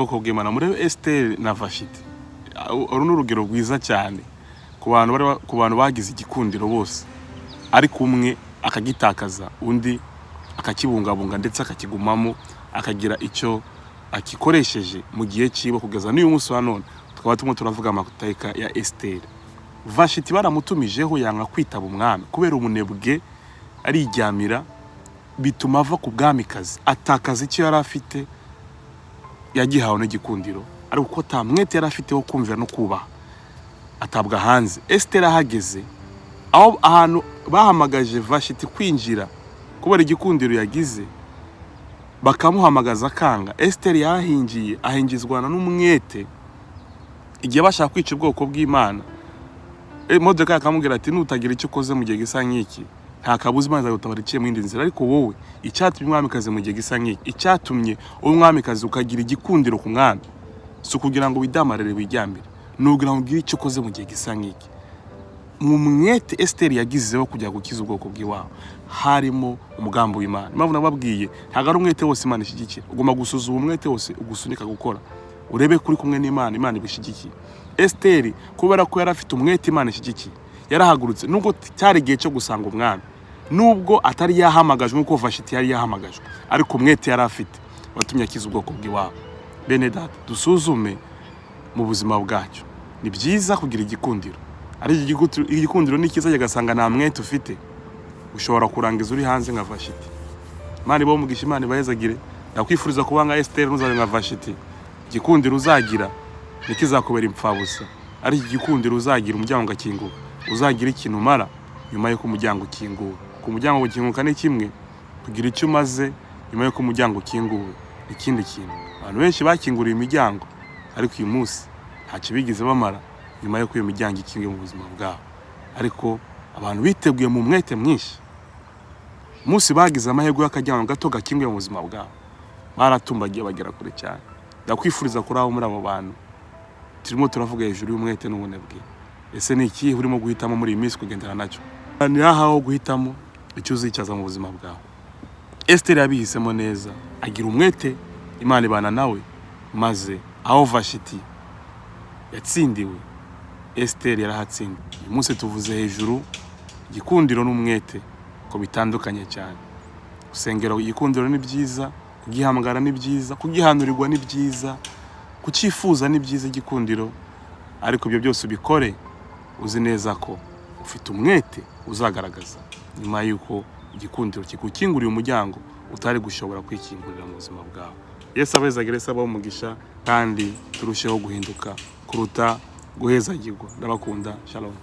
Bwoko bw'Imana, murebe Esiteri na Vashiti. Uru ni urugero rwiza cyane ku bantu bagize igikundiro bose, ariko umwe akagitakaza, undi akakibungabunga ndetse akakigumamo, akagira icyo akikoresheje mu gihe cyiwe kugeza n'uyu munsi wa none tukaba turimo turavuga amateka ya Esiteri. Vashiti baramutumijeho yanga kwitaba umwami kubera ubunebwe, ariryamira, bituma ava ku bwamikazi, atakaza icyo yari afite yagihawe n'igikundiro, ariko kuko nta mwete yari afite wo kumvira no kubaha, atabwa hanze. Esiteri ahageze aho ahantu bahamagaje Vashiti kwinjira kubera igikundiro yagize, bakamuhamagaza akanga, Esiteri yarahingiye, ahingizwana n'umwete. Igihe bashaka kwica ubwoko bw'Imana, Moridekayi akamubwira ati: "Nutagira icyo ukoze mu gihe gisa nk'iki, nta kabuza Imana izagutabara iciye mu yindi nzira. Ariko wowe, icyatumye umwamikazi mu gihe gisa nk'iki, icyatumye uba umwamikazi ukagira igikundiro ku mwami, si ukugira ngo widamarire wiryamire, ni ukugira ngo ugire icyo ukoze mu gihe gisa nk'iki." Mu mwete Esiteri yagizeho kujya gukiza ubwoko bw'iwabo harimo umugambi w'Imana. Impamvu nababwiye, ntabwo ari umwete wose Imana ishyigikira. Ugomba gusuzuma umwete wose ugusunika gukora, urebe ko uri kumwe n'Imana, Imana ibishyigikiye. Esiteri, kubera ko yari afite umwete Imana ishyigikiye, yarahagurutse nubwo cyari igihe cyo gusanga umwami, nubwo atari yahamagajwe nk'uko Vashiti yari yahamagajwe, ariko umwete yari afite watumye akiza ubwoko bw'iwabo. Bene data, dusuzume mu buzima bwacu. Ni byiza kugira igikundiro, ariko igikundiro ni cyiza kigasanga nta mwete ufite, ushobora kurangiza uri hanze nka Vashiti. Imana ibahe umugisha, Imana ibahezagire. Ndakwifuriza kuba nka Esiteri, ntuzabe nka Vashiti. Igikundiro uzagira ntikizakubera impfabusa, ariko igikundiro uzagira umuryango ugakinguka, uzagira ikintu umara nyuma y'uko umuryango ukinguwe. Ku muryango gukinguka ni kimwe, kugira icyo umaze nyuma y'uko umuryango ukinguwe ni ikindi kintu. Abantu benshi bakinguriye imiryango, ariko uyu munsi ntacyo bigeze bamara nyuma y'uko iyo miryango ikinguye mu buzima bwabo. Ariko abantu biteguye mu mwete mwinshi, umunsi bagize amahirwe y'akaryango gato gakinguye mu buzima bwabo, baratumbagiye bagera kure cyane. Ndakwifuriza kuri abo muri abo bantu. Turimo turavuga hejuru y'umwete n'ubunebwe. Ese ni ikihe urimo guhitamo muri iyi minsi kugendana nacyo? Ni ahawe guhitamo icyo uzicaza mu buzima bwawe. Esiteri yabihisemo neza, agira umwete, Imana ibana nawe, maze aho Vashiti yatsindiwe, Esiteri yarahatsindiwe. Uyu munsi tuvuze hejuru igikundiro n'umwete ko bitandukanye cyane. Gusengera igikundiro ni byiza, kugihamagara ni byiza, kugihanurirwa ni byiza, kucyifuza ni byiza igikundiro, ariko ibyo byose ubikore uzi neza ko ufite umwete uzagaragaza nyuma y'uko igikundiro kigukinguriye umuryango utari gushobora kwikingurira mu buzima bwawe. Yesu abezagire, se abahe umugisha, kandi turusheho guhinduka kuruta guhezagirwa. Ndabakunda, shalom.